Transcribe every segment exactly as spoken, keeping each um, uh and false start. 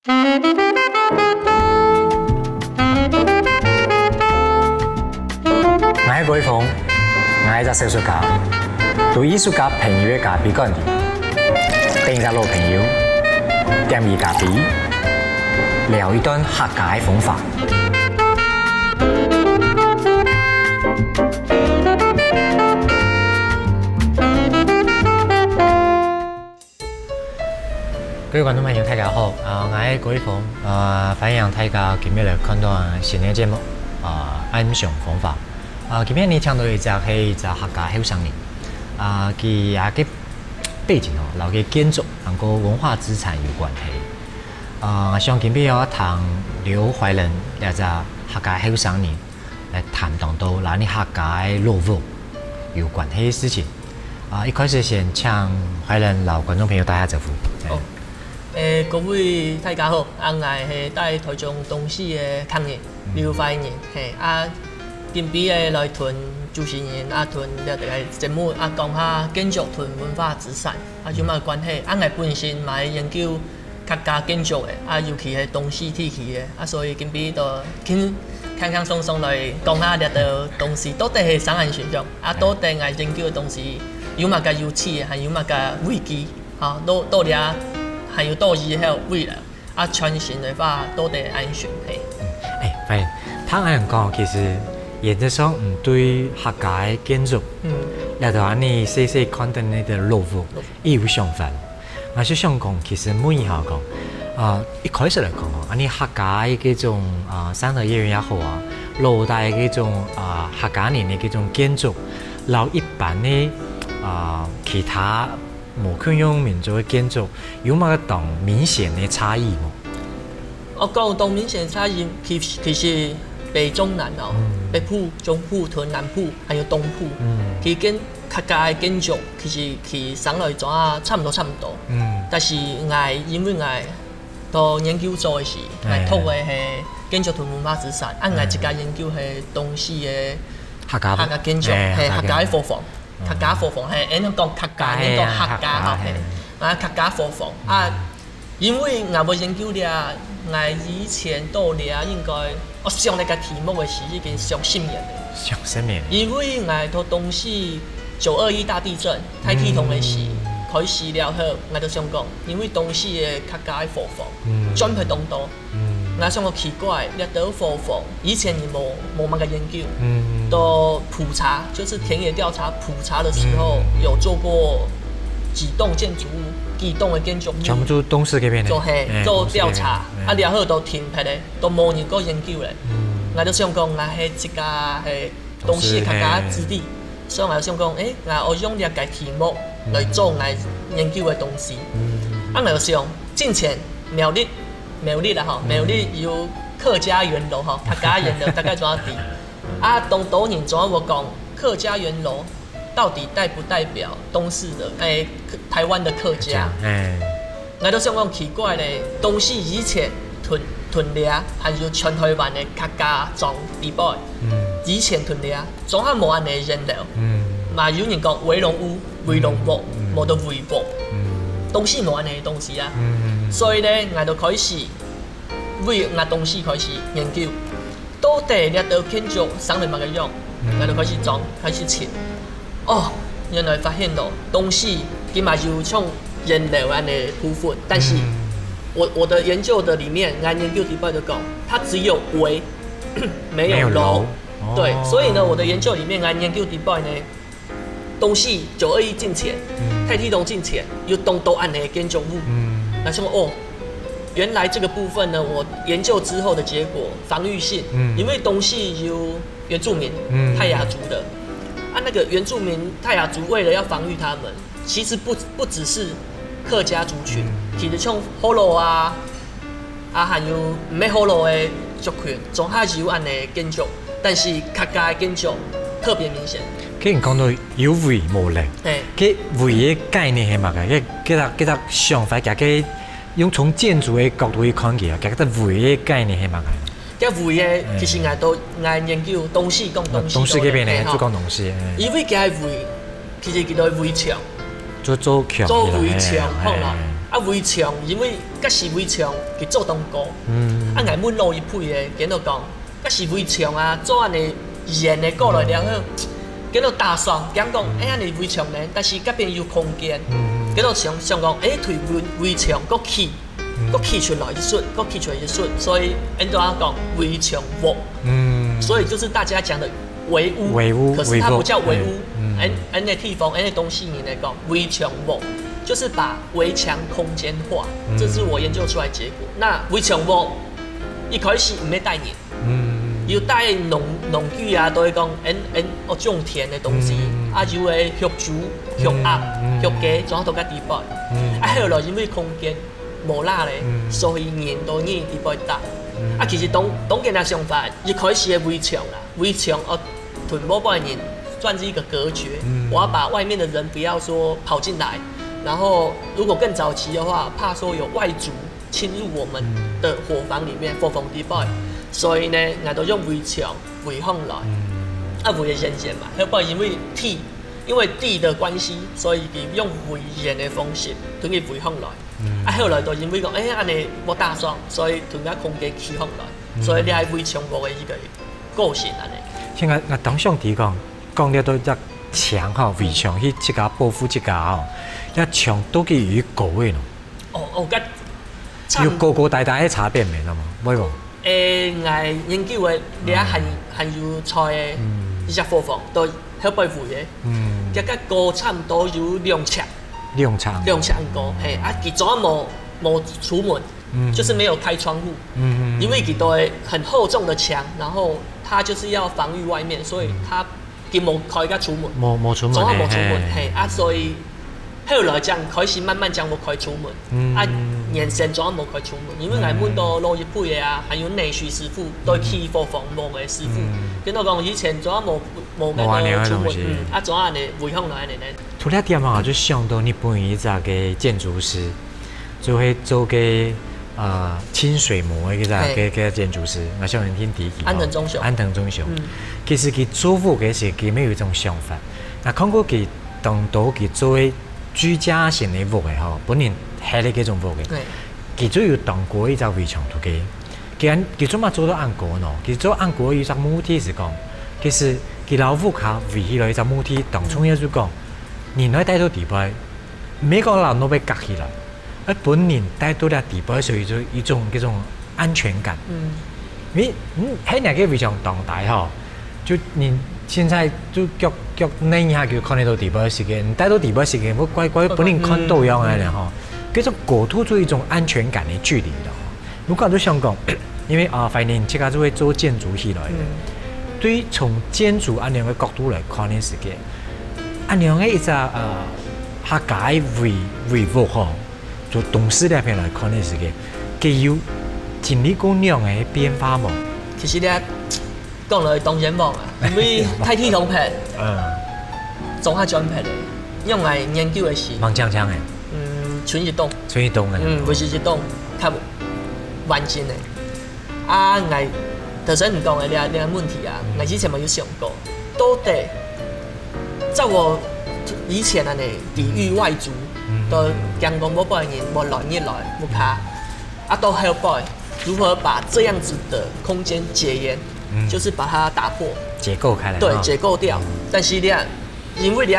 𠊎係郭一峰，𠊎係隻小說家。對藝術家朋友个咖啡館裡，等一隻老朋友，點一咖啡，聊一段客家个風華。各位觀眾朋友，大家好！啊，𠊎係郭一峰。啊，歡迎大家今日來看到新个節目，啊，暗香風華。啊，今日你請到一隻係一隻客家後生人。啊，佢个背景哦，摎佢建築還過文化資產有關係。啊，𠊎想今日愛聽劉懷仁這隻客家後生人， 來談當多摎你客家个老屋有關係个事情。啊，一開始先請懷仁摎觀眾朋友打下招呼。好。誒，各位大家好，啊，𠊎係戴台中東勢个客人，劉懷仁，係，啊，今晡日來同主持人啊，同這個節目啊，講下建築同文化資產啊，有麼个關係？啊，𠊎本身嘛係研究 客家建築个，啊，尤其係東勢地區个，啊，所以今晡日就輕輕鬆鬆來講下這兜東西，到底係生恁形象，啊，到底𠊎研究个東西有麼个有趣个，還有麼个危機，啊，到到這還有到以後未來，啊，傳承个話到底恁形係。誒，懷仁，聽恁樣講，其實原則上毋對客家个建築，嗯，這兜恁樣細細看等个老屋，佢有想法。 𠊎就想講，其實問一下講，啊，一開始來講吼，恁樣客家个這種啊，三合院也好啊，老底个這種啊，客家人个這種建築，摎一般个啊，其他無共樣民族个建築，有麼个當明顯个差異無？𠊎講當明顯个差異，其其實北中南哦，北部、中部同南部，還有東部，其實跟客家个建築 其實佢生來做啊，差毋多差毋多。嗯。但是𠊎因為𠊎讀研究所个時，𠊎讀个係建築同文化資產，啊，𠊎自家研究係東勢个客家客家建築，係客家个伙房，客家伙房，係，恁樣講客家，恁樣講客家吼，係，啊，客家伙房啊。 因為𠊎會研究這，𠊎以前到這應該，𠊎想這個題目个時已經想十年了。想十年。因為𠊎讀東勢九二一大地震，大地動个時，開始了後，𠊎就想講，因為東勢个客家个伙房，轉忒當多，𠊎想講奇怪，這兜伙房以前你無無麼个研究，到普查，就是田野調查普查的時候，有做過幾棟建築物，幾棟个建築物。全部都東勢這邊个。做，嘿，做調查，啊，然後都停忒个，都無人過研究了。𠊎就想講，𠊎係自家係東勢个客家子弟，所以𠊎就想講，誒，𠊎愛用這個題目來做𠊎研究个東西。啊，𠊎就想，進前苗栗，苗栗啦吼，苗栗有客家圓樓吼，客家圓樓大概做到底。 啊，當多人總會講客家圓樓到底代不代表東勢的，誒，台灣的客家？哎，𠊎都想講奇怪咧，東勢以前屯屯掠，還有全台灣的客家庄地方，以前屯掠，總還無恁樣圓樓。嘛有人講圍龍屋、圍龍屋，無得圍屋，東勢無恁樣个東西啊。所以咧，𠊎就開始 為𠊎東勢開始研究，到底這兜建築生得麼个樣，𠊎就開始裝，開始尋。哦，原來發現了，東勢佢嘛有像圓樓恁樣个部分，但是我我的研究的裡面，𠊎研究底背就講，它只有圍，沒有樓。沒有樓。對，所以呢，我的研究裡面，𠊎研究底背呢， 東勢九二一進前，大地動進前，有當多恁樣个建築物。那想說，哦，原來這個部分呢，我研究之後的結果，防禦性，因為東勢有原住民，泰雅族的，啊，那個原住民泰雅族為了要防禦他們，其實不不只是客家族群，其實像福佬啊， 啊，還有毋係福佬个族群，總下有恁樣个建築，但是客家个建築特別明顯。既然講到有圍無樓，嘿，該圍个概念係麼个？該該个該个想法，佢个用從建築个角度去看佢啊，佢个圍个概念係麼个？該圍个其實𠊎都𠊎研究東勢講東勢，東勢該邊呢，嘿，就講東勢，嘿，因為佢个圍，其實佢个圍牆，做做牆，做圍牆，好啦。啊，圍牆，因為該時圍牆佢做當高，嗯，啊，𠊎問老一輩个，佢就講，該時圍牆啊，做恁樣圓个過來了後，佢就打爽，佢講，哎呀，你圍牆呢，但是該邊有空間，嗯，佢就想想講，哎，對圍圍牆過起，過起出來一出，過起出來一出，所以𠊎就講圍牆屋，嗯，所以就是大家講的圍屋，圍屋，可是它不叫圍屋，圍屋，嗯，恁恁个地方，恁个東西，你來講圍牆屋，就是把圍牆空間化，这是我研究出来结果。那围墙屋一开始毋係帶人，嗯，有帶农农具啊，都會講，嗯嗯，哦，種田的东西，嗯，啊，有个畜豬、畜鴨、嗯，嗯，畜雞，全部都在底背。嗯，啊，後來因为空间無罅咧，嗯，所以人都願意底背搭。嗯，啊，其实當當然个想法，一开始个围墙啦，围墙哦，同外背人算是一个隔绝。嗯，我要把外面的人不要说跑进来，然后如果更早期的话，怕说有外族侵入我们的伙房里面，伙房底背，所以呢，𠊎都用围墙围起来。嗯，啊，围个圆圆嘛，後背因为地，因为地的关系，所以佢用围圆个方式，同佢围起来。嗯，啊，後來都因为讲，哎，恁呢無打爽，所以同个空间起起来，所以這係圍牆屋个一个个性恁呢。现在𠊎當想提讲，讲了到一个墙吼，围墙去自家保护自家吼，這墙到底有幾高个呢？哦哦，該差有高高低低个差别没那么，會無？誒，𠊎研究个，這還還有在个一隻伙房，都後背圍个，嗯，這个高差不多有兩尺，兩尺，兩尺恁高，嘿，啊，佢昨暗無無出門，嗯，就是沒有開窗戶，嗯嗯，因為佢都會很厚重的牆，然後它就是要防禦外面，所以它佢無開个出門，無無出門，昨暗無出門，嘿，嘿，啊，所以後來這樣開始慢慢將我開出門，嗯，啊，原先昨暗無開出門，因為𠊎問到老一輩个啊，還有內需師傅，都去伙房屋个師傅，嗯，跟我講以前昨暗無無該个出門，無恁樣个東西，嗯，啊，昨暗呢，圍起來恁呢。除了點啊，就想到日本一隻个建築師，就會做个呃清水模个一隻个个建築師，𠊎想你聽第一个，安藤忠雄，安藤忠雄，嗯，其實佢做屋个時，佢乜有一種想法，𠊎看過佢當多佢做个居家型个屋个吼，本人係个這種屋个，對，佢就有當過一隻圍牆圖个。佢佢做麼做到恁高呢？佢做恁高一隻目的係講，其實佢摎屋下圍起來一隻目的，當重要就講，人愛戴到底背，毋係講摎外背隔起來， 而本人戴到這底背，所以就一種這種安全感。嗯，因為嗯，係那个非常當大吼，就你現在就腳腳軟一下就看得到底背个時間，你戴到底背个時間，會怪怪分人看到樣个咧吼。這種高度就一種安全感个距離了吼。如果就想講，因為啊，反正自家就會做建築起來个，對於從建築恁樣个角度來看个時間，恁樣个一隻呃客家个圍圍屋吼。 就東勢這片來看个時間，佢有經歷過恁樣个變化無？其實這講來當冤枉啊，因為大體通片，嗯，總下轉片个，用來研究个時，吂淨淨个，嗯，賰一棟，賰一棟个，嗯，毋係一棟較完整个。 啊，𠊎頭先你講个這這問題啊，𠊎之前嘛有想過，到底在我以前啊呢，抵禦外族，都驚講外背人無亂入來屋下，啊，到後背如何把這樣子的空間解嚴，就是把它打破，解構開來，對，解構掉。但是呢， 因為這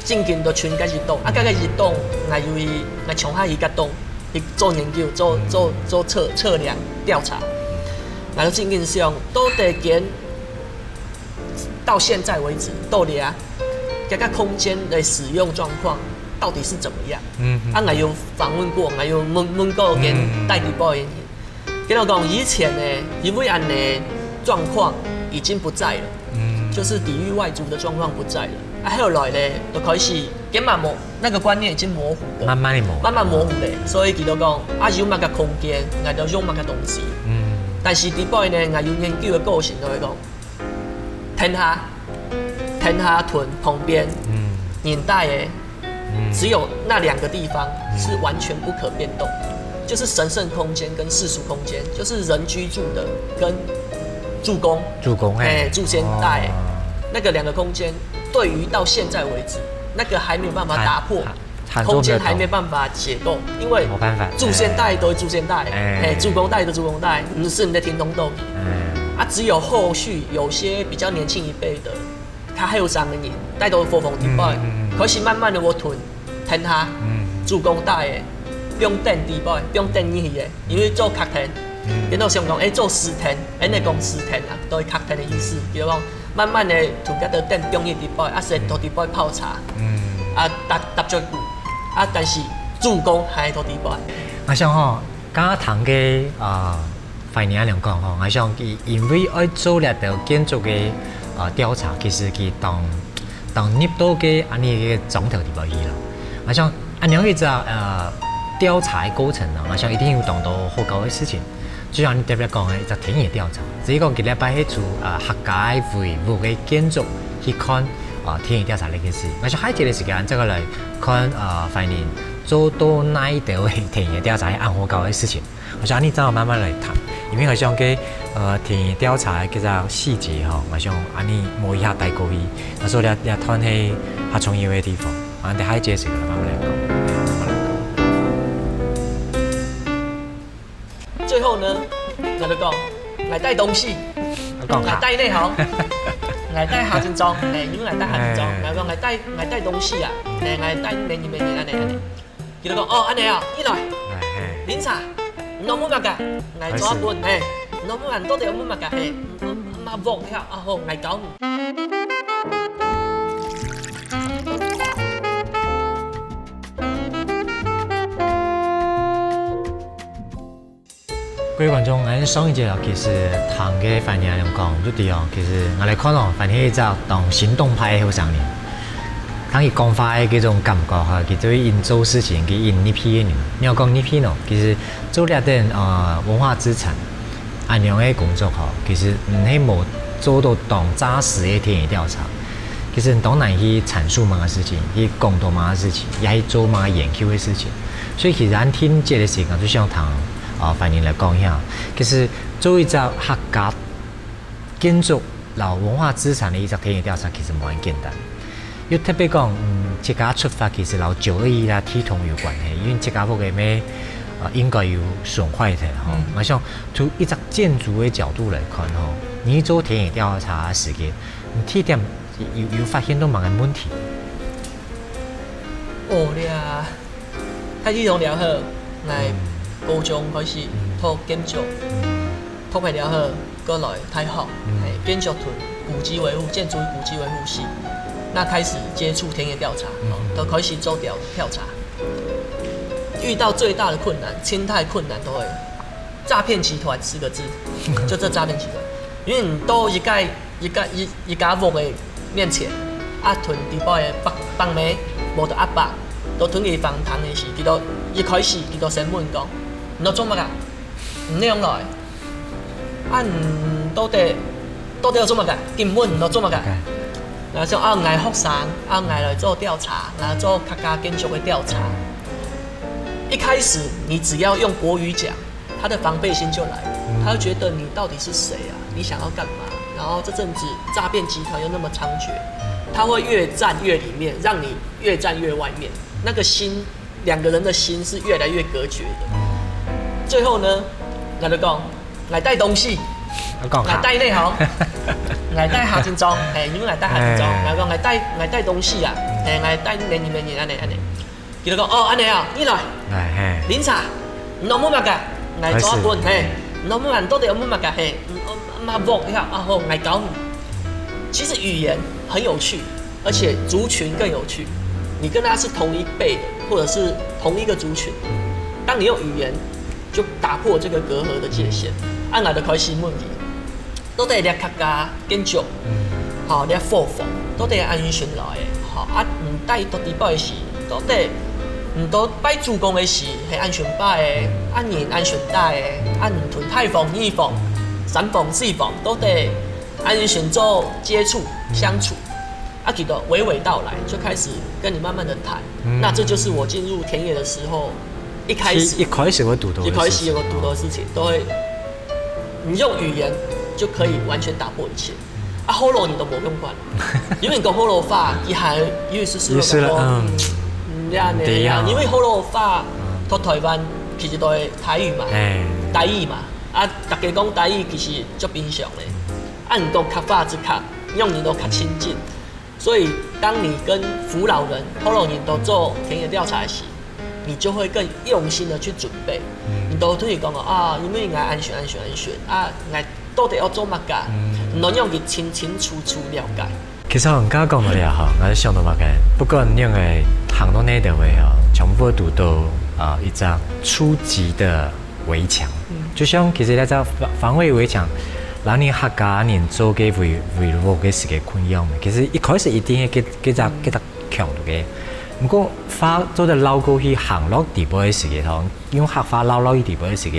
正經都賰該一棟，啊，該个一棟，𠊎有去，𠊎從下去該棟去做研究，做做做測測量調查，𠊎就正經想，到底間到現在為止，到底啊，這个空間的使用狀況到底是怎麼樣？嗯，啊，𠊎有訪問過，𠊎有問問過間戴底背个人， 跟我講，以前呢，因為恁呢狀況已經不在了，嗯，就是抵禦外族的狀況不在了。啊，後來呢，就開始根本模那個觀念已經模糊了，慢慢地模糊，慢慢模糊了。所以佢就講，啊，有麼个空間，𠊎就用麼个東西。嗯，但是底背呢，𠊎有研究个過程就會講，天下天下屯旁邊，嗯，年代的，只有那兩个地方是完全不可變動，就是神聖空間跟世俗空間，就是人居住的跟住公，住公，哎，哎，住先代，哦，那个两个空间，对于到现在为止，那个还没有办法打破。空间还没办法解构，因为无办法，祖先带都是祖先带，哎，祖公带都是祖公带，毋使你的停动豆皮。啊，只有后续有些比较年轻一辈的，他还有三个人带到火房底背，可是慢慢的我吞，吞他，祖公带的，不用等底背，不用等你去的，因为做客厅，跟到想讲，哎，做私厅，哎，那讲私厅啊，都是客厅的意思，比如讲慢慢的从个等放一底背，啊，先到底背泡茶，啊，搭搭足久，啊，但是祖公还到底背。我想吼，刚刚谈个啊，怀念来讲吼，我想因为爱做了个建筑个啊调查，其实佢当当入到个安尼个庄头地方去了。我想安尼一只呃调查的过程呢，我想一定有当多好搞的事情。 就像你特别讲的一只田野调查，只是讲今日拜去做啊客家的围屋个建筑去看啊田野调查个事。但是还有一个时间，再过来看啊反映做到哪一个田野调查个暗火搞个事情。我想你再慢慢来谈，因为我想个呃田野调查个个细节吼，我想安尼摸一下带过去，那所以要要谈个较重要个地方，啊，等下一节时间慢慢来讲。 最后呢，我就讲，来带东西，我讲哈，来带内行，来带下真装，哎，因为来带下真装，哎，来讲来带来带东西啊，哎，来带美女美女安尼安尼。佢就讲，哦，安尼啊，你来，哎，嘿，啉茶，你要问么个？来抓滚，哎，你要问到底要问么个？嘿，嘛忘掉啊吼，来搞你。 各位观众，俺上一节哦，其实谈个范爷来讲，就对哦，其实我来看哦，范爷一只当行动派的后生人，当佢讲话的这种感觉哈，佢对于做事情，佢引力批的人，你要讲力批喏，其实做了点呃文化资产，恁样的工作哈，其实嗯，还无做到当扎实的田野调查。 其实你当难去阐述某个事情，去讲到某个事情，也去做某个研究的事情。所以其实俺听这个事情，就想谈啊，范爷来讲一下。其实作为一只客家建筑老文化资产的一只田野调查，其实蛮简单。又特别讲，嗯，自家出发其实老九二一啦、系统有关系，因为自家屋个咩，呃，应该有损坏的哈。我想从一只建筑的角度来看哈，你做田野调查的时间，你地点 有有发现到某个问题？哦，了，大体上了好，来高中开始读建筑，读完了好，过来大学，哎，建筑同古迹维护、建筑与古迹维护系，那开始接触田野调查，哦，都开始做调调查。遇到最大的困难，心态困难都会，诈骗集团四个字，就这诈骗集团，因为你都一概 一家一一家屋个面前，啊，同底背个伯伯姆，無就阿伯，都同佢访谈个時，佢都一開始佢都先問講，你做麼个？你哪來？啊，你到底到底要做麼个？根本你做麼个？然後說啊，𠊎學生，啊，𠊎來做調查，𠊎做客家建築个調查。一開始你只要用國語講， 他的防備心就來了，他會覺得你到底是誰啊？你想要幹嘛？然後這陣子詐騙集團又那麼猖獗，他會越站越裡面，讓你越站越外面。那個心，兩個人的心是越來越隔絕的。最後呢，他就講，來帶東西，我講哈，來帶內行，來帶下真裝，哎，你們來帶下真裝，哎，來講來帶來帶東西啊，哎，來帶美女美女，按呢按呢。 佢就講，哦，按呢啊，你來，哎，嘿，啉茶，你愛問麼个？來，開始，做滾，嘿，你愛問，到底愛問麼个？嘿，嗯，嗯，嘛，無，啊，好，𠊎教你。其實語言很有趣，而且族群更有趣。你跟他是同一輩的，或者是同一個族群，當你用語言就打破這個隔閡的界限。啊，𠊎就開始問佢， 到底這客家建築，吼，這伙房，到底係恁樣尋來个？吼，啊，你帶到底背个時，到底你到拜祖公个時，係恁樣拜个，啊，人恁樣帶个，啊，你同大房、二房、三房、四房，到底恁樣做接觸、相處，啊，佢就娓娓道來，就開始跟你慢慢的談。那這就是我進入田野的時候，一開始，一開始會堵到的事情。一開始有個堵到的事情，都會 你用語言就可以完全打破一切。啊，學老你都無用管，因為你講學老話，佢還有一絲絲的感覺，嗯，啊，對啊。因為學老話，在台灣其實都係台語嘛，哎。台語嘛，啊，大家講台語其實足平常的。啊，毋過客話就較，用語都較親近。所以，當你跟福佬人、福佬人都做田野調查時，你就會更用心的去準備。你都同佢講啊，因為𠊎恁樣恁樣恁樣啊，𠊎到底愛做麼个？你都用佢清清楚楚了解。 其實你剛剛講到這吼，𠊎就想到麼个，不管你个行到哪位吼，全部堵到啊一隻初級的圍牆。就像其實該隻防防衛圍牆，當你客家人做个圍圍屋个時个困樣，其實一開始一定係該該隻該隻牆个。毋過話做得繞過去行落底背个時个吼，用客話繞落去底背个時个，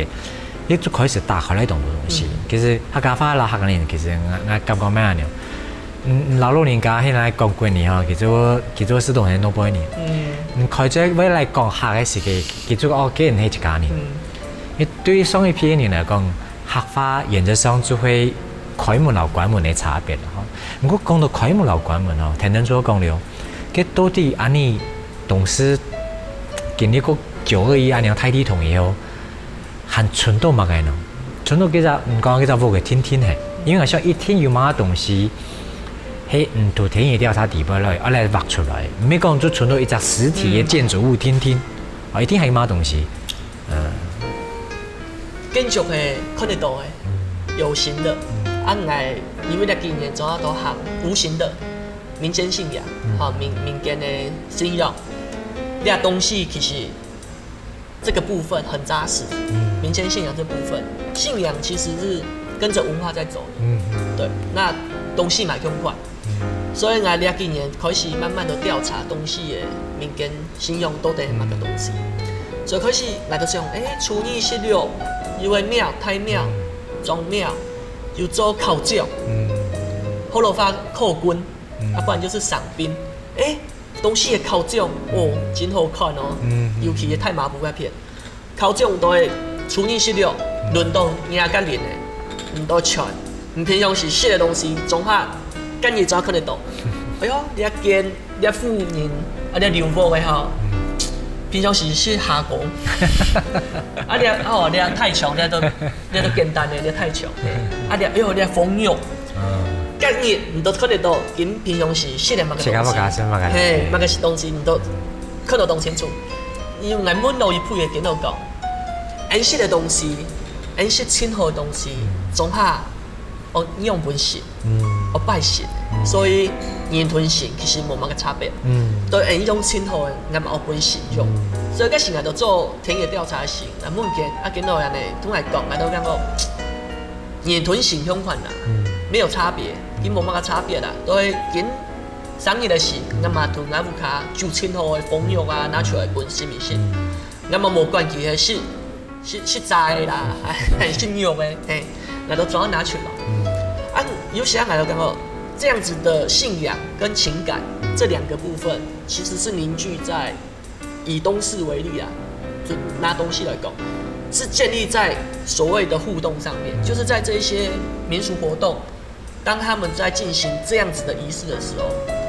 佢就開始打開來當多東西。其實客家話啦，客家人其實𠊎𠊎感覺蠻恁樣。 嗯，老老人家現在講過年吼，其實我其實我是都很多不會年。嗯，開始未來講客个時間，其實哦，个人係一家人。嗯，因為對上一批人來講，客話原則上就會開門摎關門的差別了吼。不過講到開門摎關門哦，聽聽就講了，該到底恁呢，董事經歷過九二一恁樣大地動以後， 還存到麼个呢？存到該隻，你講該隻屋个定定係，因為𠊎想一定有麼个東西，係毋同田野調查底背來，愛來挖出來，毋係講就存到一隻實體个建築物定定，啊，一定還有麼个東西。呃，建築係看得到个，有形的。啊，𠊎因為這幾年主要都行無形的民間信仰，哈，民民間的信仰，這東西其實 這個部分很扎實，民間信仰這部分，信仰其實是跟著文化在走的。嗯，對，那東西嘛用慣，所以𠊎這幾年開始慢慢的調查東勢个民間信仰到底係麼个東西，所以開始𠊎就想，欸，初二十六有个廟，大廟、庄廟，有做敲鐘，嗯，學老話敲軍，啊，不然就是賞冰，欸， 東勢个敲鐘，哦，真好看哦。尤其係大麻布該片，敲鐘都係初二十六，輪到若个人个，毋多錢，毋平常時食个東西，總下，今日正看得到。哎喲，這間，這婦人，啊，這劉某个吼，平常時食蝦公，啊，這哦，這大腸，這都，這都簡單个，這大腸，啊，這哎喲，這封肉。 今日你都看得到，今平常時食个麼个東西，食个麼个，食麼个。嘿，麼个東西你都看到當清楚。因為𠊎問到一批个電腦講，恁食个東西，恁食盡好个東西，總下哦，你用本事，哦，拜神，所以人同神其實無麼个差別。對，恁用盡好个，𠊎嘛有本事用。所以該時𠊎就做田野調查个時，𠊎問佢，啊，佢都恁呢，同𠊎講，𠊎都講講， 人同神相款啦，沒有差別，佢無麼个差別啦，都係今生日个時，𠊎嘛同𠊎屋下煮盡好个封肉啊，拿出來分神明食。𠊎嘛無管佢係食食食齋啦，還還食肉个，嘿，𠊎都總拿出來。啊，有時啊，𠊎都感覺這樣子的信仰跟情感這兩個部分，其實是凝聚在 以東勢為例啊，就拿東勢來講，是建立在所謂的互動上面，就是在這一些民俗活動，當他們在進行這樣子的儀式的時候，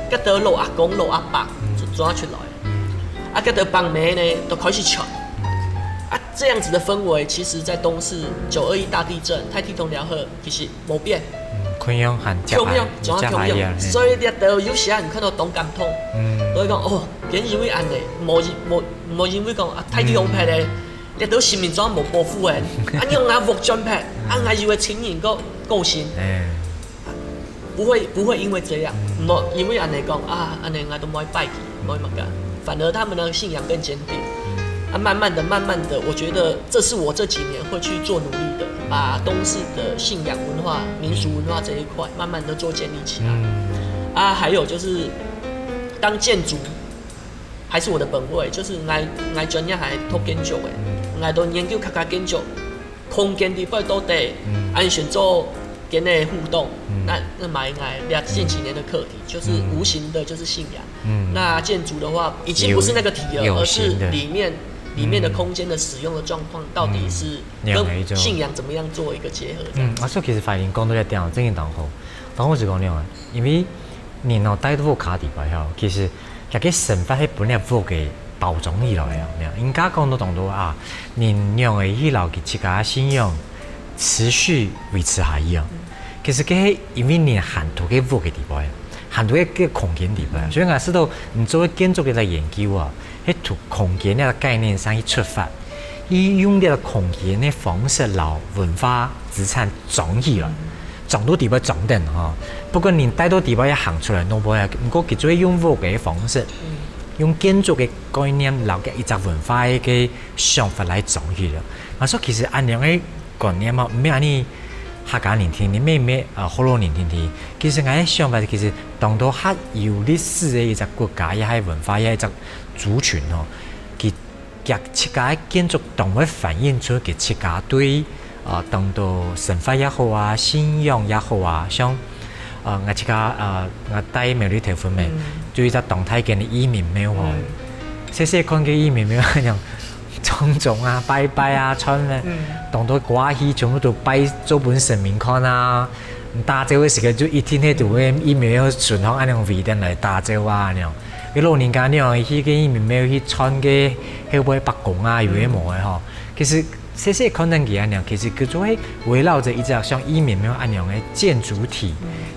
該兜老阿公、老阿伯就走出來，啊，該兜伯姆呢都開始唱，啊，這樣子的氛圍，其實在東勢九二一大地震、大地動了後，其實 無變，共樣還共樣，總係共樣。所以這兜有時啊，你看到當感動，都會講哦，原因為恁呢，無無無因為講啊，大地動忒咧，這兜神明總無保護誒，啊，你用𠊎屋轉忒，啊，𠊎有个親人个個性，不會不會因為這樣，無因為恁呢講啊，恁呢𠊎都無愛拜佢，無愛麼个，反而他們的信仰更堅定。啊，慢慢的、慢慢的，我覺得這是我這幾年會去做努力的，把東勢的信仰文化、民俗文化這一塊慢慢的做建立起來。啊，還有就是，當建築還是我的本位，就是𠊎𠊎專業還讀建築誒，𠊎都研究客家建築，空間裡背到底，恁樣做 跟佢互動，該該嘛應該這近幾年的課題，就是無形的，就是信仰。那建築的話，已經不是那個體了，而是裡面裡面的空間的使用的狀況，到底是跟信仰怎麼樣做一個結合？嗯，啊，所以其實懷仁講到這點，真正當好，當好係講恁樣啊，因為人哦，戴到屋下底背吼，其實 佢个生活係分這屋个包裝起來啊，恁樣。人家講到當多啊，人仰會去摎佢自家个信仰持續維持下去啊。其實該係因為你行到該屋个地方，行到該个空間地方，所以𠊎試著你做个建築个研究啊，係從空間个概念上去出發，佢用這个空間个方式摎文化資產裝起來，裝到地方裝等吼。不過你帶到地方也行出來，弄不好，毋過佢就會用屋个方式，用建築个概念，摎个一隻文化个想法來裝起來。啊，所以其實恁樣个觀念嘛，毋係恁呢客家人定定，毋係，毋係，呃，學老人定定。其實𠊎个想法，其實當多較有歷史个一隻國家，也係文化，也係一隻族群吼，佢佢自家个建築當會反映出佢自家對，呃，當多生活也好啊，信仰也好啊，像，呃，𠊎自家，呃，𠊎戴苗栗頭份咩，就一隻當大間个義民廟吼，細細看个義民廟恁樣，種種啊，拜拜啊，穿个，當多掛戲全部都拜做分神明看啊。打醮个時間就一定係就會義民廟順向恁樣圍等來打醮啊，恁樣。个老人家恁樣去个義民廟去穿个後背伯公啊，有个無个吼。其實細細看等佢恁樣，其實佢就會圍繞著一隻像義民廟恁樣个建築體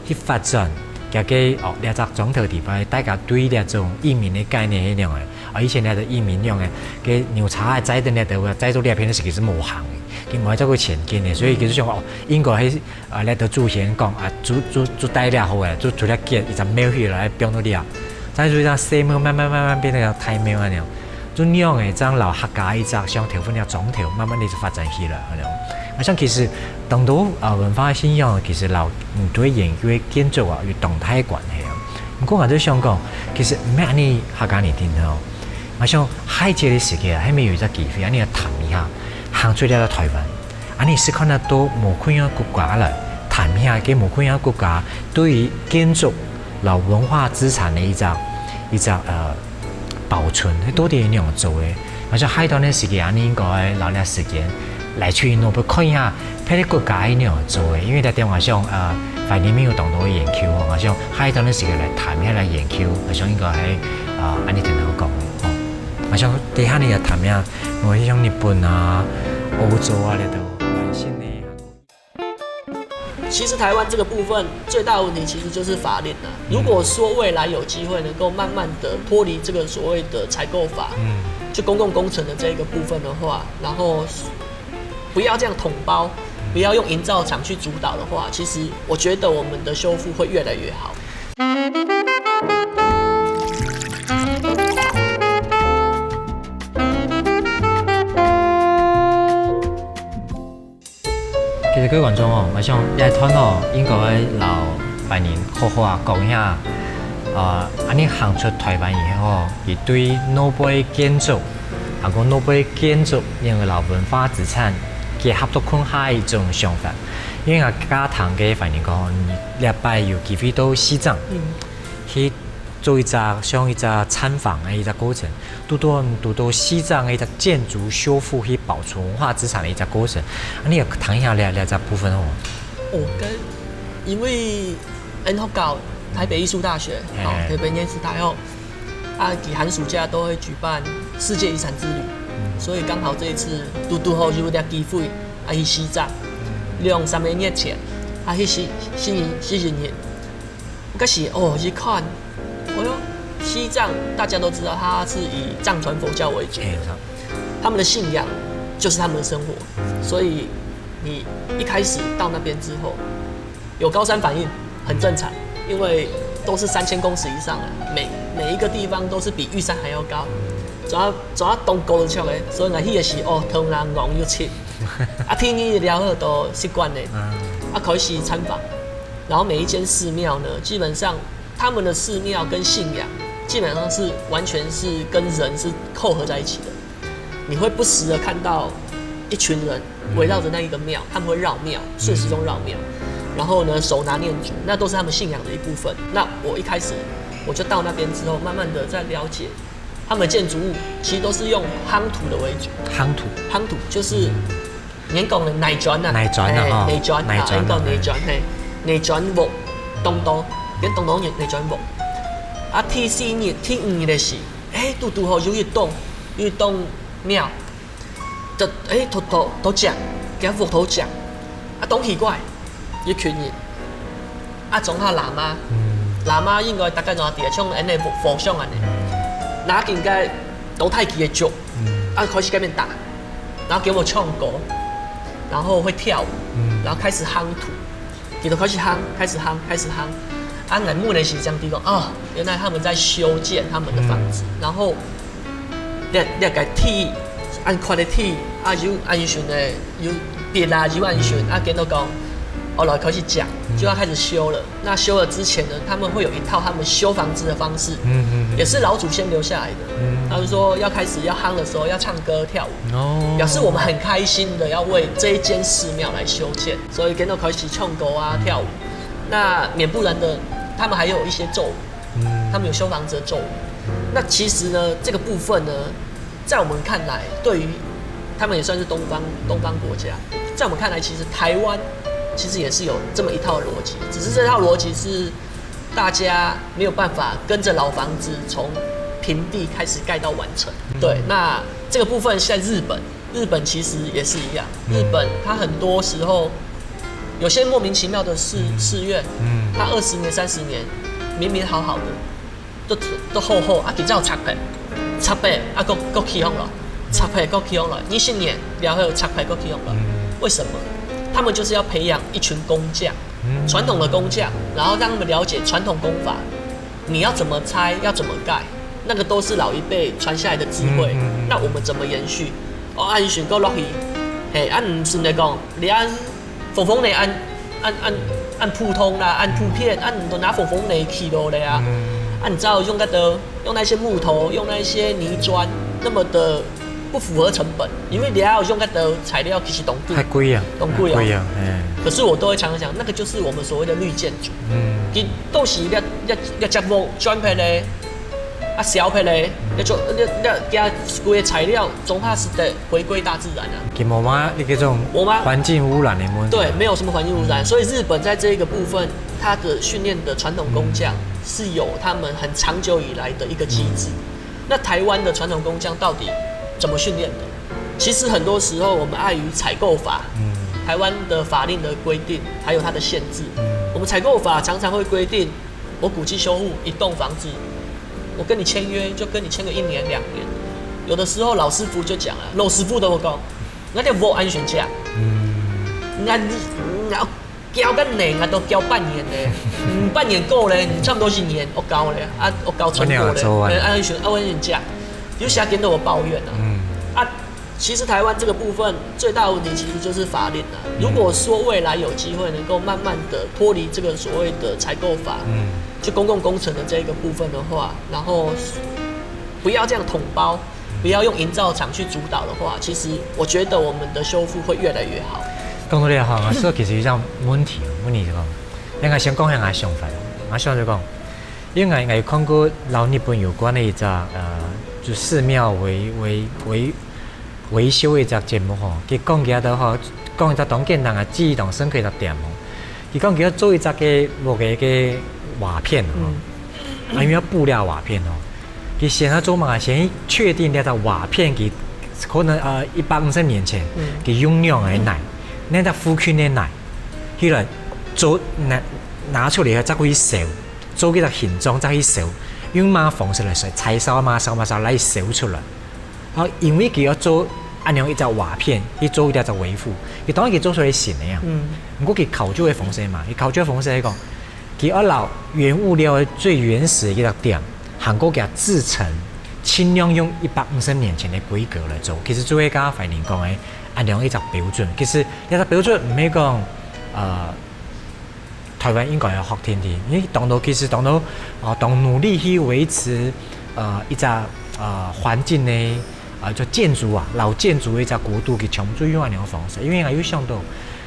去發展。佢个哦，這隻庄頭地方，大家對這種義民个概念係恁樣个。啊，以前這个義民樣个，个牛車啊，載等這个，載到這片个時期係無行个，佢無愛照顧前進个，所以佢就想哦，應該係啊，這个祖先講啊，祖祖祖代了好个，就除了建一隻廟起來，放到這，再就一隻細廟，慢慢慢慢變成一隻大廟恁樣。就恁樣个，這樣摎客家一隻像頭份个庄頭，慢慢地就發展起來恁樣。啊，像其實當多啊文化信仰，其實摎你對研究个建築啊有當大个關係啊。毋過𠊎就想講，其實毋係恁呢客家人定定哦。𠊎想下一節个時間，還有一隻機會，恁呢來談一下，行出這个台灣。 恁呢試看啊，到無共樣个國家來，談一下个無共樣个國家對於建築摎文化資產个一隻一隻呃保存，係到底係仰般做个？𠊎想下一段个時間，恁呢應該摎這時間來去normal看一下別个國家係仰般做个，因為這點𠊎想呃，反正沒有當多个研究哦，𠊎想下一段个時間來談一下來研究，𠊎想應該係呃恁呢定定好講个哦。𠊎想等下你來談一下，無像日本啊、歐洲啊這兜。 其實台灣這個部分最大的問題其實就是法令啊。如果說未來有機會能夠慢慢的脫離這個所謂的採購法，嗯，就公共工程的這個部分的話，然後不要這樣統包，不要用營造廠去主導的話，其實我覺得我們的修復會越來越好。 其實各位觀眾哦，𠊎想這段哦，應該愛摎凡人好好啊講一下，呃，恁呢行出台灣以後哦，佢對外背建築，還過外背建築，然後摎文化資產結合到共下一種想法。因為𠊎加聽个凡人講，你禮拜有機會到西藏，去做一隻像一隻參訪个一隻過程。 堵到堵到西藏个一隻建築修復去保存文化資產个一隻過程。啊，你也談一下這這隻部分哦。哦，跟因為恩學校台北藝術大學，哦，台北念書大學，啊，佢寒暑假都會舉辦世界遺產之旅，所以剛好這一次堵堵好有這機會，啊，去西藏，兩三個月前，啊，去西西西行人。 我開始哦一看，哎呦，西藏大家都知道它是以藏傳佛教為主的，他們的信仰就是他們的生活，所以你一開始到那邊之後，有高山反應很正常，因為都是三千公尺以上了，每每一個地方都是比玉山還要高，主要主要東高的橋欸，所以呢，那個時哦，頭那戇又切，啊，天氣了後都習慣了，啊，開始參訪。 然後每一間寺廟呢，基本上他們的寺廟跟信仰基本上是完全是跟人是扣合在一起的。你会不时的看到一群人围绕着那一个庙，他们会绕庙，顺时钟绕庙，然后呢手拿念珠，那都是他们信仰的一部分。那我一开始我就到那边之后，慢慢的在了解，他们建筑物其实都是用夯土的为主。夯土，夯土就是 你講个泥磚啊，泥磚啊，吼，泥磚啊，泥磚啊，你講泥磚，嘿，泥磚屋，東東，跟東東泥泥磚屋。啊，第四日、第五日的時，哎，堵堵吼有一棟，有一棟廟，就哎，都都都講，佢屋都講，啊，當奇怪，一群人，啊，總下喇嘛，喇嘛應該大家都知，像恁呢佛佛像恁呢，拿緊个都太極个腳，啊，開始跟面打，然後給我唱歌，然後會跳舞，然後開始夯土。 佢就開始夯，開始夯，開始夯。啊，𠊎問个時，這樣地方，哦，原來他們在修建他們的房子，然後這這个鐵，恁闊个鐵，啊，有恁樣个，有壁啊，有恁樣，啊，跟到講，哦，來開始講，就要開始修了。那修了之前呢，他们会有一套他们修房子的方式，嗯嗯，也是老祖先留下来的。他们说要开始要夯的时候要唱歌跳舞，哦，表示我们很开心的要为这一间寺庙来修建。 所以跟到开始唱歌啊、跳舞。那免不然的，他们还有一些咒语，他们有修房子的咒语。那其实呢，这个部分呢，在我们看来，对于他们也算是东方东方国家，在我们看来，其实台湾其实也是有这么一套逻辑，只是这套逻辑是大家没有办法跟着老房子从平地开始盖到完成。对，那这个部分在日本，日本其实也是一样，日本它很多时候有些莫名其妙的寺寺院，它二十年、三十年明明好好的，都都好好啊，佢只有拆坯，拆坯啊，个个起哄了，拆坯个起哄了，二十年然后拆坯个起哄了，为什么？他们就是要培养一群工匠，传统的工匠，然后让他们了解传统工法，你要怎么拆，要怎么盖，那个都是老一辈传下来的智慧。那我们怎么延续？哦，啊，你选个落去，嘿，啊，毋是来讲，你按 风风呢，按按按按普通啦，按普遍，按都拿风风呢起落来啊。啊，你知道用个的，用那些木头，用那些泥砖，那么的不符合成本，因为你要用个的材料其实都贵，太贵啊，都贵哦。贵啊，哎，可是我都会常常讲，那个就是我们所谓的绿建筑。嗯，其实都是要要要接木砖坯嘞，啊，小坯嘞，要做要要加贵的材料，总怕是得回归大自然啊。佢冇嘛，你这种我吗环境污染的问题，对，没有什么环境污染，所以日本在这个部分，它的训练的传统工匠是有他们很长久以来的一个机制。那台湾的传统工匠到底怎么训练的？其实很多时候我们碍于采购法，台湾的法令的规定，还有它的限制，我们采购法常常会规定，我古迹修复一栋房子，我跟你签约就跟你签个一年两年，有的时候老师傅就讲了，老师傅都有讲，那个我安全价，那你那交个年啊，都交半年呢，嗯，半年够了，你差不多是年，我交了啊，我交成果了，我年做完哎，安全啊，我安全价，有些跟着我抱怨啊，啊。其实台湾这个部分最大的问题其实就是法令啊。如果说未来有机会能够慢慢的脱离这个所谓的采购法，嗯，就公共工程的这个部分的话，然后不要这样统包，不要用营造厂去主导的话，其实我觉得我们的修复会越来越好。讲到这个哈，我说其实有一个问题，问题是讲，应该先讲一下我的想法。我想就讲，因为我有看过老日本有关的一只呃，就寺庙维维维维修的一只节目吼，佢讲佢个吼，讲一只当简单啊，记忆当深刻一只点吼。佢讲佢要做一只个木个个瓦片吼，啊，因为要布料瓦片吼，佢先要做嘛，先确定这只瓦片佢可能呃一百五十年前，佢用量个耐，那只附近个耐，起来做拿拿出来再去烧，做佢个形状再去烧，用嘛方式来烧，柴烧嘛烧嘛烧来烧出来。 好，因为佢要做恁样一只瓦片，去做一只维护，佢当然佢做出来新个呀。嗯，不过佢考究个方式嘛，佢考究个方式来讲，佢要拿原物料个最原始个一个点，还过佢制成，尽量用一百五十年前个规格来做。其实做个甲凡林讲个，恁样一只标准，其实一只标准毋系讲，呃。 台湾应该要学天天，因为当多其实当多啊，当努力去维持呃一只呃环境呢，啊就建筑啊老建筑的一只国度，去全部用安样方式。因为我有想到，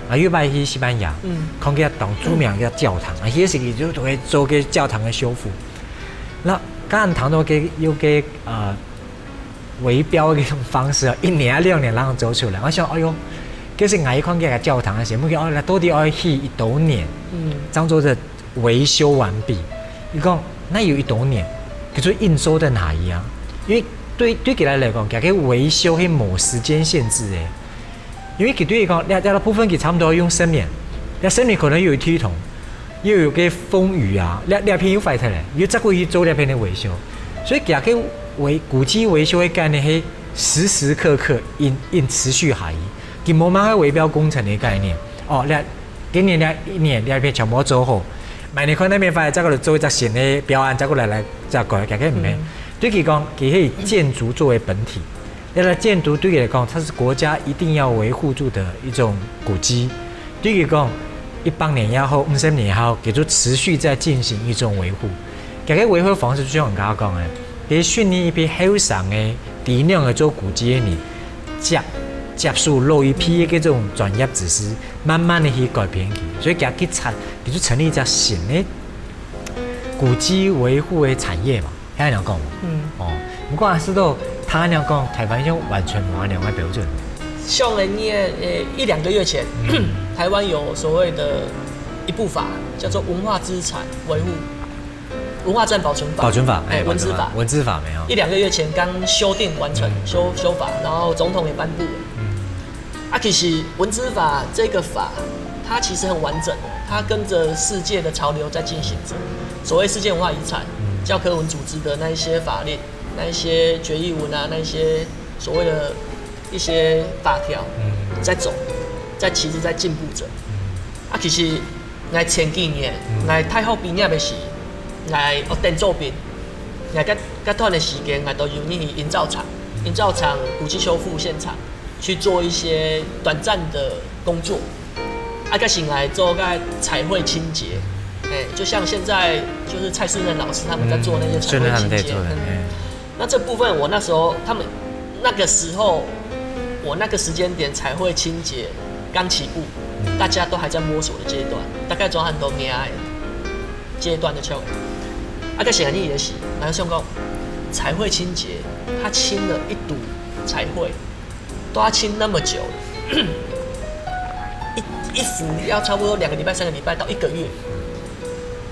我有一摆去西班牙，嗯，看见当著名个教堂，啊，迄时就都会做个教堂的修复。那刚刚谈到个有个呃。 围标个一种方式啊，一年啊两年让它走出来。我想，哎哟，就是我一看这个教堂啊，写目标哦，那到底要去一多年，嗯，当做是维修完毕。你讲那有一多年，可是印收在哪里啊？因為對對佢來來講，佢个維修係無時間限制个。因為佢對佢講，這這部分佢差不多用十年，這十年可能又有系統，又有个風雨啊，這這片又壞忒了，又再過去做這片个維修，所以佢个維古蹟維修个概念係時時刻刻in in持續下去，佢無麼个圍標工程个概念。哦，這今年這一年這片全部做好，明年看哪片壞，再過來做一隻新个標案，再過來來再改，佢个毋係。對佢講，佢係以建築作為本體， 這个建築對佢來講，它是國家一定要維護住的一種古蹟。對佢講，一百年也好，五十年也好，佢就持續在進行一種維護。這个維護方式就像我剛剛講个，佢訓練一批後生个、知能个做古蹟个人，接接受老一批个這種專業知識，慢慢的去改變佢。所以佢去產，佢就成立一隻新个古蹟維護个產業嘛。 係恁樣講。嗯。哦，不過啊，係到他恁樣講，台灣就完全無恁樣个標準。像人家呃一兩個月前，台灣有所謂的一部法，叫做文化資產維護、文化資產保存法。保存法，哎，哎，文資法。保存法，文資法沒有。一兩個月前剛修訂完成，嗯。修修法，然後總統也頒布了。嗯。啊，其實文資法這個法，它其實很完整的，它跟著世界的潮流在進行著。所謂世界文化遺產，教科文組織的那一些法令，那一些決議文啊，那一些所謂的一些法條，在走，在其實在進步著。啊，其實𠊎前幾年，𠊎大學畢業个時，𠊎學等做兵，𠊎該該段个時間，𠊎都有入去營造廠，營造廠古蹟修復現場。 去做一些短暫的工作。啊，該時𠊎做个彩繪清潔，哎，就像現在就是蔡世能老師他們在做那些彩繪清潔。嗯，順便他們在做的，嗯。哎。那這部分我那時候，他們那個時候，我那個時間點彩繪清潔剛起步，大家都還在摸索的階段，大概做很多年階段的教育。啊，該時𠊎也是，然後想講，彩繪清潔，他清了一堵彩繪， 都要清那麼久，一一幅要差不多兩個禮拜、三個禮拜到一個月。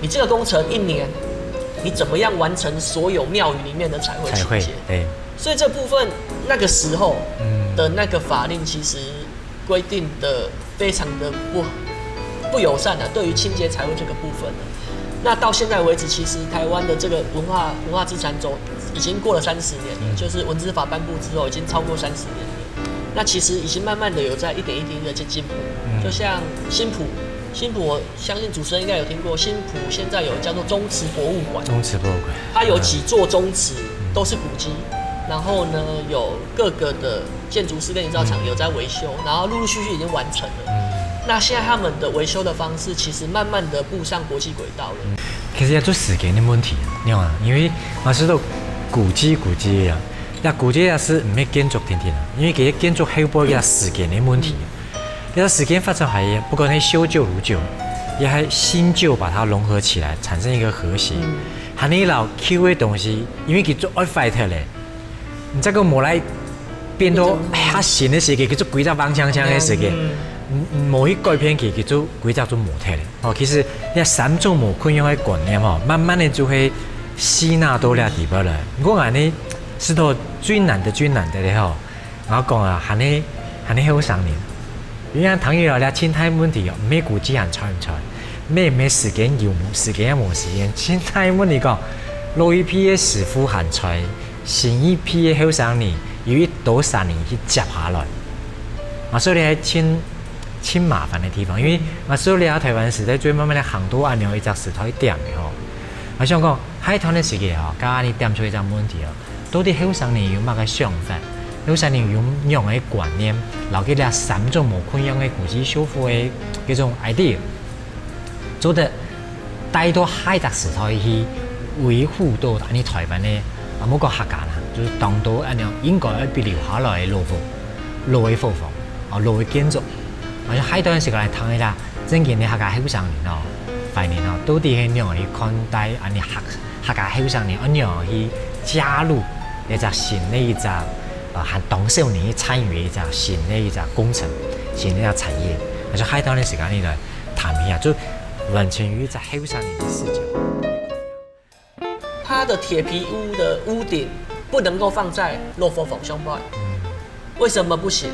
你這個工程一年，你怎麼樣完成所有廟宇裡面的彩繪清潔？彩繪，對。所以這部分那個時候的那個法令其實規定得非常的不不友善啊，對於清潔彩繪這個部分啊。 那到現在為止，其實台灣的這個文化文化資產走已經過了三十年了，就是文資法頒布之後已經超過三十年了。那其實已經慢慢的有在一點一滴的在進步，就像新埔，新埔我相信主持人應該有聽過，新埔現在有叫做宗祠博物館，宗祠博物館。它有幾座宗祠都是古蹟，然後呢有各個的建築師跟營造廠有在維修，然後陸陸續續已經完成了。那現在他們的維修的方式其實慢慢的步上國際軌道了。其實也做時間的問題，你看啊，因為嘛係都古蹟古蹟啊，那古蹟也係毋係建築定定啊，因為其實建築後背也時間的問題。 這个時間發展下去，不管係修舊如舊，也係新舊把它融合起來，產生一個和諧。還有老舊个東西，因為佢做愛壞忒咧，你再講無來變到較新个時間，佢做規則方向向个時間，無去改變佢，佢做規則做無忒咧。哦，其實這三種無共樣个觀念吼，慢慢个就會吸納到這地方來。毋過恁呢，係到最難的最難的咧吼， 𠊎講啊，還係還係後生人，因為聽起來這盡大問題哦，毋係古蹟還在毋在，毋係毋係時間有無時間也無時間，盡大問題講，老一批个師傅還在，新一批个後生人有一多儕人去接下來。啊，所以這係盡盡麻煩个地方，因為啊，所以這台灣時代最慢慢个行到恁樣一隻時代點个吼。𠊎想講，下一段个時間吼，剛剛你點出一隻問題哦， 到底後生人有麼个想法？後生人有仰个觀念，摎佢這三種無共樣个古蹟修復个這種idea，做得帶到下一隻時代去維護到恁呢台灣个，啊，莫講客家啦，就是當多恁樣應該愛被留下來个老屋、老个伙房、啊，老个建築。啊，下一段時間來談一下，正經个客家後生人哦，懷念哦，到底係仰去看待恁呢客 客家後生人愛仰去加入一隻新个一隻，呃，還當少年去參與一隻新个一隻工程、新个一隻產業。啊，就下一段个時間裡來談一下，就完全用一隻後生人个視角。它的鐵皮屋的屋頂不能够放在老伙房上擺。为什么不行？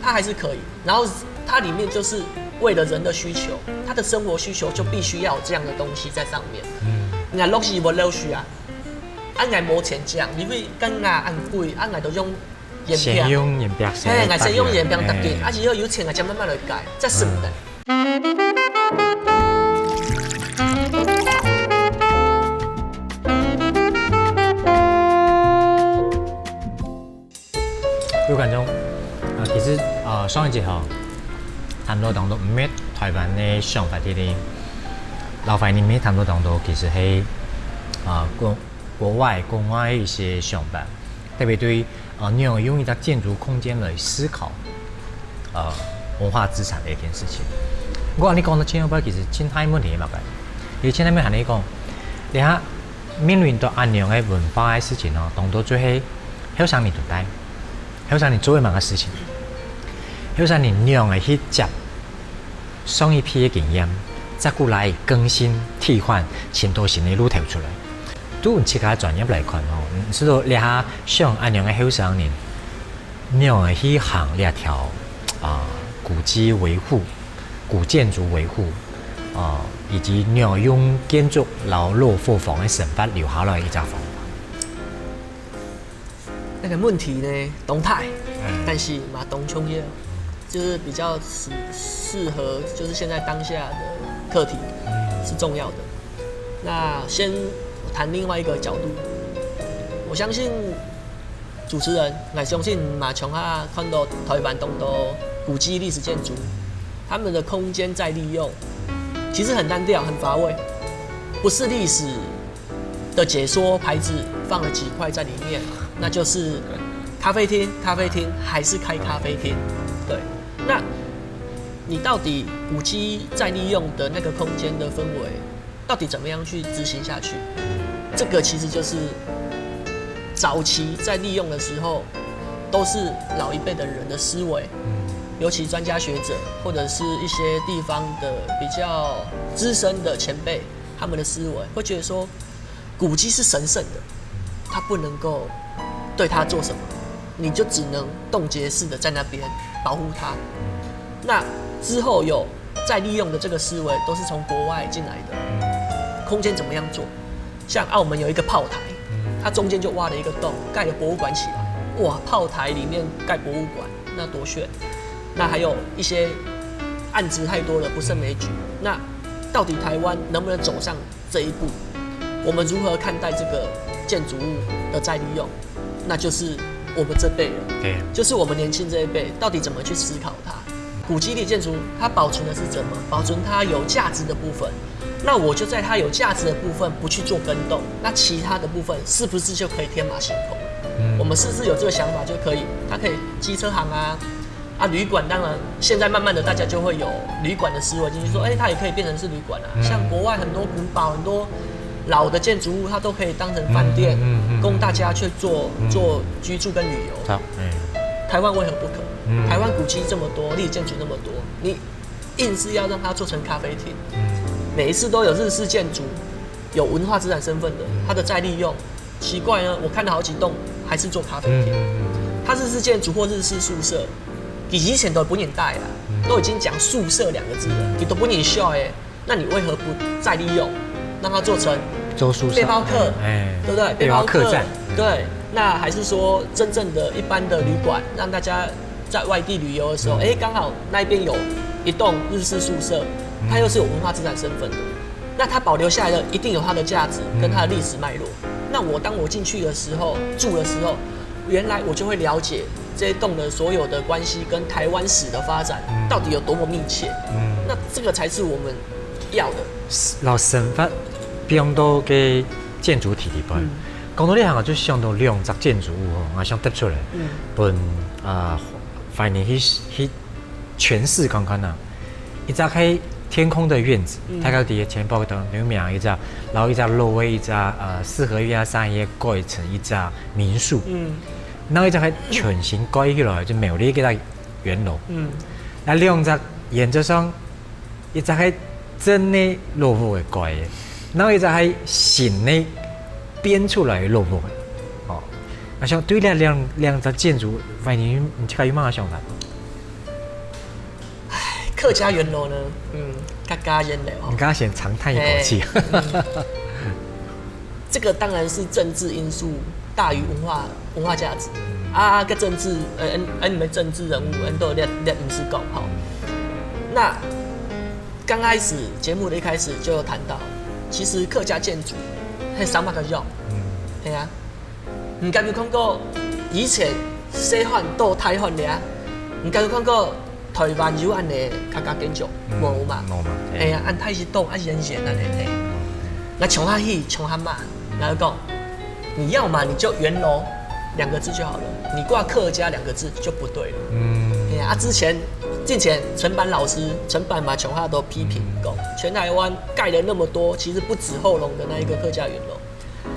它还是可以。然后它里面就是为了人的需求，他的生活需求就必须要有这样的东西在上面。嗯，那东西我留下啊，啊，我没钱讲，因为跟我很贵，啊，我都用原票。先用原票，嘿，我先用原票搭建，啊，以后有钱我再慢慢来改，再省的。各位观众，啊，其实啊，上一集吼，谈到当多毋係台湾个想法，对不对？老师，你毋係谈到当多，其实係啊，国国外国外一些想法，特别对啊，你有用一个建筑空间来思考，呃，文化资产的一件事情。我跟你讲到千万不要，其实现在问题嘛个，因为现在问题你讲，你看面临到安阳个文化个事情哦，当多就係后生人对待，后生人做个么个事情，后生人仰个去接上一批个经验，再过来更新替换，寻到新个路头出来。对自家专业来看吼，嗯，所以说这下像安阳个后生人，仰个去行这条啊古迹维护、古建筑维护啊，以及仰用建筑老老伙房个生活留下来一只方法。那个问题呢，动态，嗯，但是嘛，动重要，就是比较适适合就是现在当下的课题是重要的。那先谈另外一个角度，我相信主持人，我相信马琼哈看到台湾东多古迹历史建筑，他们的空间再利用，其实很单调，很乏味，不是历史的解说牌子放了几块在里面，那就是咖啡厅，咖啡厅还是开咖啡厅。对，那你到底古迹再利用的那个空间的氛围，到底怎么样去执行下去？这个其实就是早期在利用的时候，都是老一辈的人的思维，尤其专家学者或者是一些地方的比较资深的前辈，他们的思维会觉得说，古迹是神圣的，它不能够对它做什么，你就只能冻结式的在那边保护它。那之后有再利用的这个思维，都是从国外进来的。空间怎么样做？像澳门有一个炮台，它中间就挖了一个洞，盖了博物馆起来。哇，炮台里面盖博物馆，那多炫！那还有一些案子太多了，不胜枚举。那到底台湾能不能走上这一步？我们如何看待这个建筑物的再利用？那就是我们这辈人，对，就是我们年轻这一辈，到底怎么去思考它？古迹历建筑，它保存的是什么？保存它有价值的部分。那我就在它有价值的部分不去做更动，那其他的部分是不是就可以天马行空？嗯，我们是不是有这个想法就可以？它可以机车行啊，啊，旅馆当然现在慢慢的大家就会有旅馆的思维进去，说，哎，它也可以变成是旅馆啊。像国外很多古堡、很多老的建筑物，它都可以当成饭店，供大家去做做居住跟旅游。好，哎，台湾为何不可？台湾古迹这么多，历史建筑那么多，你硬是要让它做成咖啡厅，每一次都有日式建筑，有文化资产身份的，它的再利用，奇怪呢，我看了好几栋还是做咖啡厅。它日式建筑或日式宿舍，以前都不能带啦，都已经讲宿舍两个字了，你都不能笑哎，那你为何不再利用，让它做成做宿舍背包客，哎，对不对？背包客栈，对，那还是说真正的一般的旅馆，让大家在外地旅游的时候，哎，刚好那边有一栋日式宿舍，它又是有文化资产身份的，那它保留下来的一定有它的价值跟它的历史脉络。那我当我进去的时候，住的时候，原来我就会了解这一栋的所有的关系跟台湾史的发展到底有多么密切。那这个才是我们要的。老师，生活放到个建筑体里边，讲到这行，我就想到两只建筑物吼，我想得出来，分啊，欢迎去去 诠释看看啊。一只係天空的院子，大家知前北个有名一只，然后一只老个一只呃四合院啊三合院改成一只民宿，嗯，然后一只係全新改起来就苗栗个圆楼，嗯，那两只原则上一只係真个老屋个改个，然后一只係新个变出来个老屋个，哦，啊，像對這兩兩隻建築，反正你自家有麼个想法？客家圓樓呢，嗯，客家圓樓哦，你剛剛先長嘆一口氣。這個當然是政治因素大於文化文化價值啊。个政治，呃，嗯，你們政治人物，嗯，都列列毋使講吼。那剛開始節目的一開始就有談到，其實客家建築很少麼个用，嗯，對啊。 毋敢有看過以前細漢到大漢了啊，毋敢有看過台灣有恁呢客家建築，無嘛？無嘛。係啊，恁大一棟啊，圓圓恁呢嘿。那從下去，從下嘛，然後講，你要嘛你就圓樓兩個字就好了，你掛客家兩個字就不對了。嗯。哎呀，啊，之前之前陳板老師，陳板嘛，從下都批評講，全台灣蓋了那麼多，其實不止後龍的那一個客家圓樓。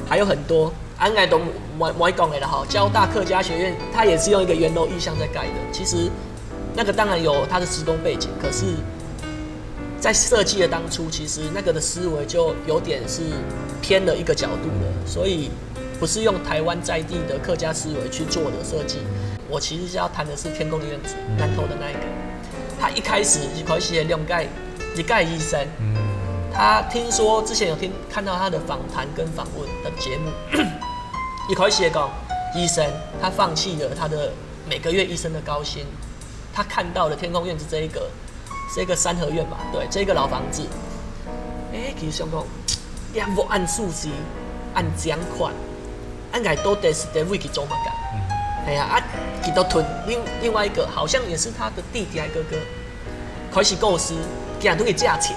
還有很多，啊，應該都莫莫講的了哈。交大客家學院，它也是用一個圓樓意象在蓋的。其實那個當然有它的施工背景，可是，在設計的當初，其實那個的思維就有點是偏了一個角度了，所以不是用台灣在地的客家思維去做的設計。我其實是要談的是天空的院子，南投的那一個，他一開始一開始的兩蓋一蓋醫生，他聽說之前有聽 看到他的訪談跟訪問的節目，一開始也講，醫生他放棄了他的每個月醫生的高薪，他看到了天空院子這一個，這個三合院嘛，對，這個老房子，哎，其實想講，你也無恁舒適，恁靚款，恁愛到底是在位去做麼个？哎呀，啊，佢都同另另外一個，好像也是他的弟弟還哥哥， 開始構思，佢人都去借錢，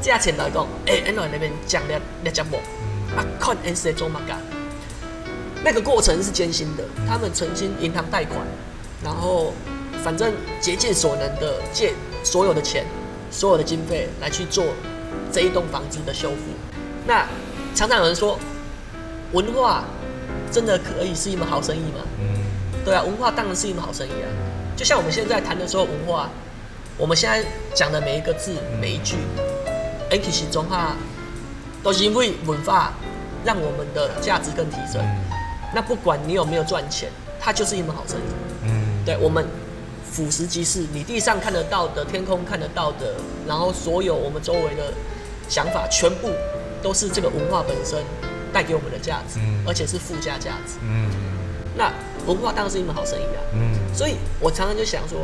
借錢來講，哎，恁樣那邊講了了節目，啊，看恁樣做麼个？那個過程是艱辛的，他們曾經銀行貸款，然後反正竭盡所能的借所有的錢，所有的經費來去做這一棟房子的修復。那常常有人說，文化真的可以是一門好生意嗎？嗯，對啊，文化當然是一門好生意啊。就像我們現在談的所有文化， 我們現在講的每一個字、每一句，其實總下都是因為文化讓我們的價值更提升。那不管你有沒有賺錢，它就是一門好生意。嗯，對，我們俯拾即是，你地上看得到的、天空看得到的，然後所有我們周圍的想法，全部都是這個文化本身帶給我們的價值，而且是附加價值。 嗯，那文化當然是一門好生意啊。嗯，所以我常常就想說，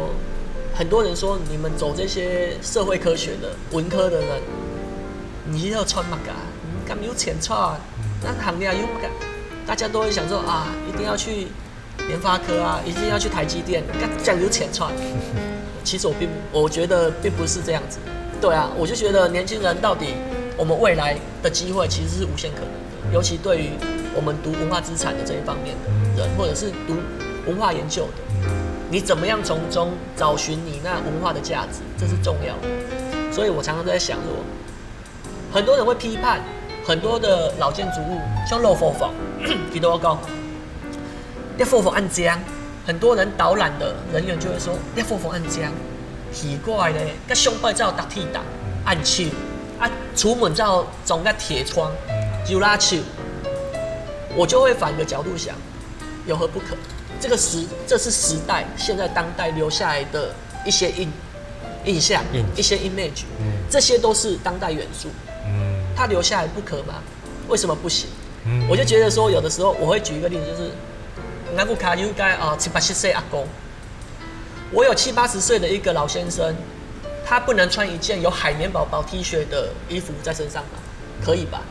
很多人說你們走這些社會科學的、文科的人，你要賺麼个？你敢有錢賺？那行業有麼个？大家都會想說啊，一定要去聯發科啊，一定要去台積電，敢有錢賺。其實我並我覺得並不是這樣子。對啊，我就覺得年輕人到底我們未來的機會其實是無限可能的，尤其對於我們讀文化資產的這一方面的人，或者是讀文化研究的，你怎麼樣從中找尋你那文化的價值，這是重要的。所以我常常在想說，很多人會批判很多的老建築物，像老伙房，佢都會講，這伙房恁靚，很多人導覽的人員就會說，這伙房恁靚，奇怪咧，該上擺照搭地板，恁臭，啊，出門照裝个鐵窗，有罅臭。我就會反個角度想，有何不可？這個時，這是時代，現在當代留下來的一些印印象，一些 image，这些都是当代元素。它留下来不可吗？为什么不行？我就觉得说，有的时候我会举一个例子，就是我屋下有一个啊七八十岁阿公，我有七八十岁的一个老先生，他不能穿一件有海绵宝宝 T 恤的衣服在身上吗？可以吧？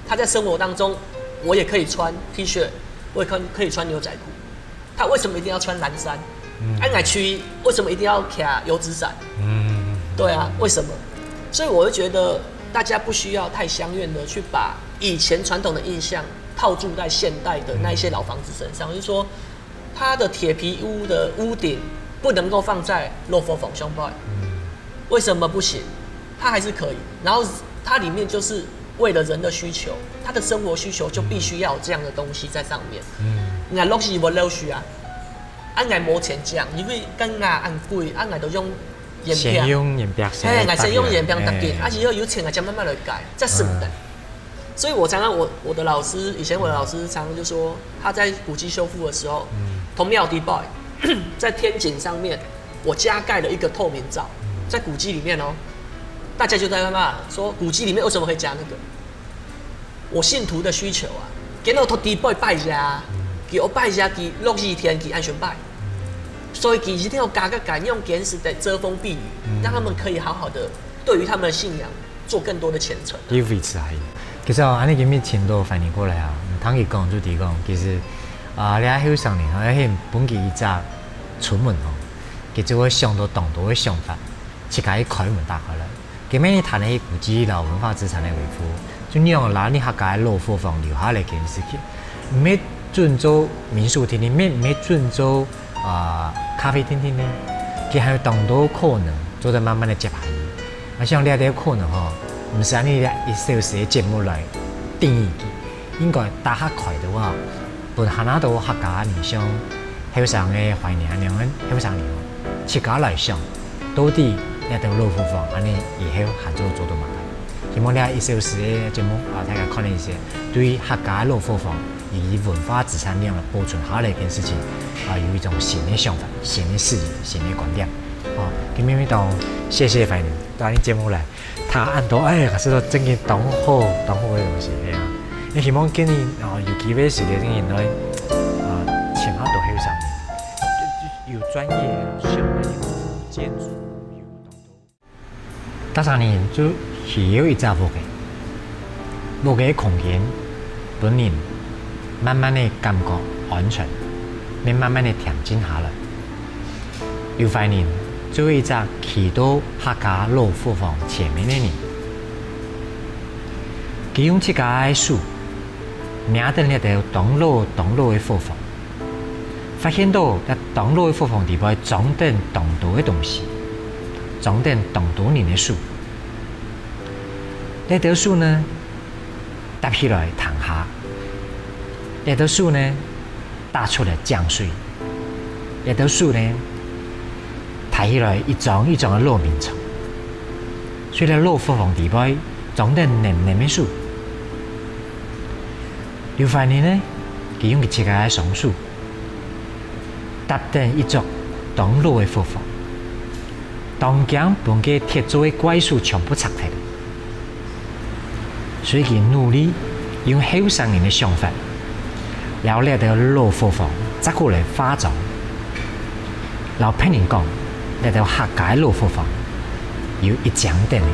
他在生活当中，我也可以穿 T 恤，我也可可以穿牛仔裤。 他为什么一定要穿蓝衫？嗯，安矮区为什么一定要卡油纸伞？嗯，对啊，为什么？所以我就觉得大家不需要太相怨的去把以前传统的印象套住在现代的那一些老房子身上，就是说，它的铁皮屋的屋顶不能够放在落佛房胸外，为什么不行？它还是可以。然后它里面就是为了人的需求，他的生活需求就必须要有这样的东西在上面。嗯，那东西我老实啊，俺俺没钱讲，因为跟俺俺贵，俺俺都用岩壁，先用岩壁先，嘿，俺先用岩壁搭建，而且要有钱俺才慢慢来改，这是不得。所以我常常我我的老师，以前我的老师常常就说，他在古迹修复的时候，嗯，同庙底拜，在天井上面，我加盖了一个透明罩，在古迹里面哦，大家就在那骂说，古迹里面为什么会加那个？我信徒的需求啊，今日到底拜拜呀，佢要拜呀，佢落雨天佢安全拜，所以佢一定要加个盖，用岩石的遮风避雨，让他们可以好好的对于他们的信仰做更多的虔诚。有意思啊！其實哦，恁呢今日請到懷仁過來啊，聽佢講就知講，其實啊，你後生人吼，要係分佢一隻出門吼，佢就會想到當多个想法，自家去開門打開來。今日你談个係古蹟摎文化資產个維護，就仰般拿你客家个老伙房留下來這件事情，毋係準做民宿定定，毋係毋係準做啊咖啡定定呢，佢還有當多可能做得慢慢个接下去。 𠊎想這兜可能吼，毋使恁呢一小時个節目來定義佢，應該打下開个話，分還較多客家人像後生个懷仁恁樣个後生人吼，自家來想，到底這兜老伙房恁呢以後還做做到麼个？希望這一小時个節目啊，大家看了一些，對客家老伙房 以及文化資產仰般保存下來這件事情，啊，有一種新个想法、新个視野、新个觀點。哦，今日當謝謝懷仁到𠊎節目來，談恁多，哎呀，係到真經當好、當好个東西，係啊。也希望今日哦有機會時間，真經來啊，請較多後生人，有專業、想法、有建築、有當多 逐儕人就需要一隻屋仔，屋仔个空間，分人慢慢个感覺安全，也慢慢个恬靜下來。劉懷仁就係一隻企到客家老伙房前面个人，佢用自家个手，摸等這兜當老當老个伙房， 發現到這當老个伙房裡背裝等當多个東西，裝等當多人个手。這兜手呢，搭起來彈下；這兜手呢，打出來漳水；這兜手呢，抬起來一張一張个老眠床。所以這老伙房裡背裝等淰淰个手。劉懷仁呢，佢用佢自家个雙手， 搭等一座當老个伙房，當驚分該鐵做个怪手全部拆忒。所以佢努力用後生人个想法，摎這兜老伙房再過來化妝，摎別人講，這兜客家个老伙房有一張凳仔。